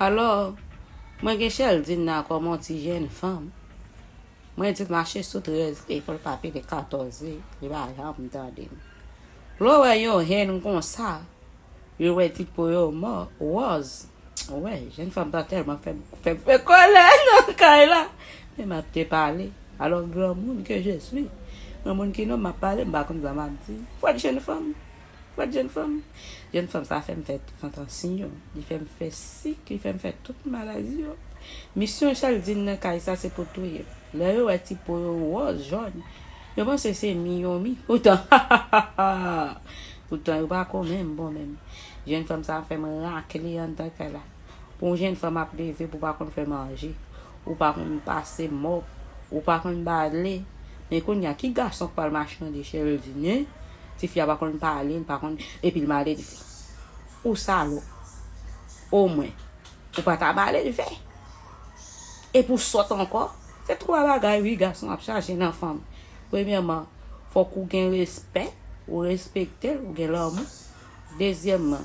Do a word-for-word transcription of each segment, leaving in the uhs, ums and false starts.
Alò, mwen gen Cheldine nan kòm yon ti jèn fanm. Mwen di l mache sou trèz pye, pou l pa pile katòz pye, li pa janm tande m. Lè w wè yon jèn konsa, yo wè ti po yo mò, wòz. Wè, jèn fanm sa tèlman fè m, fè m fè kòlè nan kay la. Men m ap te pale. Alò, granmoun ke je suis, granmoun ki non m ap pale, m pa konn sa m ap di. Fwèt jèn fanm. Fwèt jèn fanm. Jèn fanm sa fè m fè tantasyon. Li fè m fè sik, li fè m fè tout maladi yo. Misyon Cheldine nan kay sa se pou touye m. Lè yo wè ti po yo wòz, jòn, yo panse se mi yo mi. Poutan, poutan yo pa ko menm bon menm. Jèn fanm sa fè m rakle anndan kay la. Pou yon jèn fanm ap leve pou pa konn fè manje, ou pa konn pase mòp, ou pa konn bale. Men kounye a, ki gason k pral machande Cheldine? Tifi a pa konn pale, li pa konn, epi l malelve. Ou salòp. Omwen, ou pa ta malelve. Epi w sòt ankò. Se twa bagay, wi, gason ap chache nan fanm. Premyèman, fòk ou gen respè, ou respekte l, ou gen lanmou. Dezyèmman,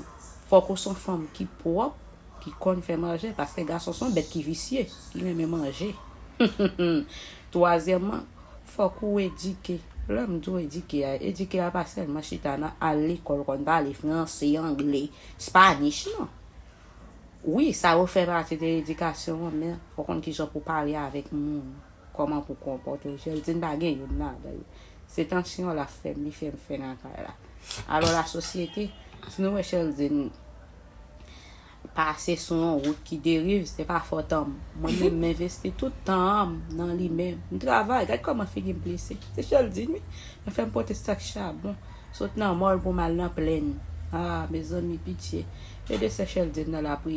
fòk ou se yon fanm ki pwòp, ki konn fè manje, paske gason se yon bèt ki visye, ki renmen manje. Twazyèmman, fòk ou edike. Lè m di w edike a, edike a pa sèlman chita nan al lekòl, konn pale franse, angle, spanish, non. Wi, sa yo fè pati de edikasyon an, men fò w konn kijan pou pale avèk moun, kòman pou konpòte w. Cheldine pa gen youn ladan yo. Se tansyon l ap fè m, li fè m fè nan kay la. Alò, lasosyete, si nou wè Cheldine pase sou yon wout ki deriv, se pa fòt an m. Mwen menm, m envesti tout tan an m nan li menm. M travay, gad kòman figi m plise. Se Cheldine, wi. Mwen fè m pote sak chabon, sot nan mòl pou m al nan plèn. Ah, mezanmi, pitye. Ede sè Cheldine nan lapriyè.